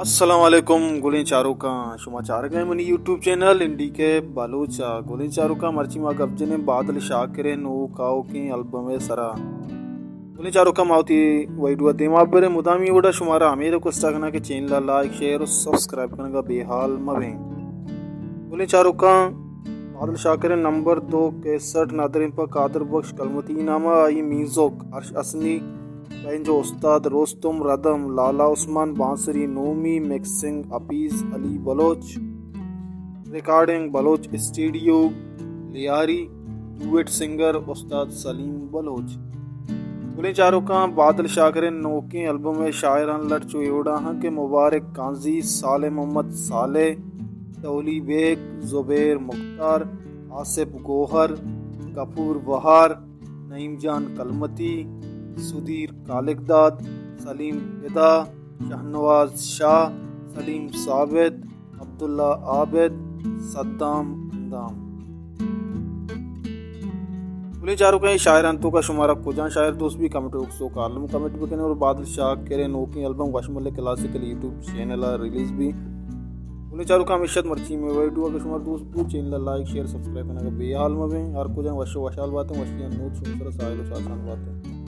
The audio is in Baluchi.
السلام علیکم گلیں چاروکاں، شما چارگ ءَ منی یوٹیوب چینل این ڈی کے بلوچ ءَ۔ گلیں چاروکاں، مرچی ما گپ جنیں بادل شاکر ءِ نوک آؤکیں البم ءِ سرا۔ گلیں چاروکاں، ما وتی ویڈیو ءَ دیما بریں، مدامی وڑا شمارا ہمے رکویسٹ کناں کہ چینل ءَ لائک، شیئر و سبسکرائب کنگا بے حال مبیں۔ گلیں چاروکاں، بادل شاکر ءِ نمبر دو کیسٹ ندریں پہ قادر بخش کلمتی نامہ، آئی میوزک ارش حسنی، بینجو استاد رستم ردم، لالا عثمان بانسری نومی، مکسنگ حفیظ علی بلوچ، ریکارڈنگ بلوچ اسٹوڈیو لیاری، ڈوئٹ سنگر استاد سلیم بلوچ۔ گلیں چاروکاں، بادل شاکر ءِ نوکیں البم ءِ شاعران لٹ چو اے وڑا ہاں کہ مبارک قاضی، صالح محمد صالح، ڈولی بیگ، زبیر مختار، آصف گوہر، غفور بہار، نعیم جان کلمتی، سدیر کالکداد، سلیم فدا، شاہنواز شاہ، سلیم ثابت، عبداللہ عابد، صدام اندام۔ گلیں چاروکاں، اے شاعران توکا شمارا کجام شاعر دوست بی، کمنٹ باکس توکا الم کمنٹ بکنے اور بادل شاکر ءِ نوکیں البم وشمل کلاسیکل یوٹیوب چینل ءَ ریلیز بی۔ گلیں چاروکاں، ہمیشہ مرچی میں ویڈیو اگر شمارا دوست بو، چینل ءَ لائک، شیئر، سبسکرائب کنگا بے حال مبیں۔ ہر کجام وش و وشحال باتیں، وشیاں نود شمے سرا ساہیل و ساچان باتیں۔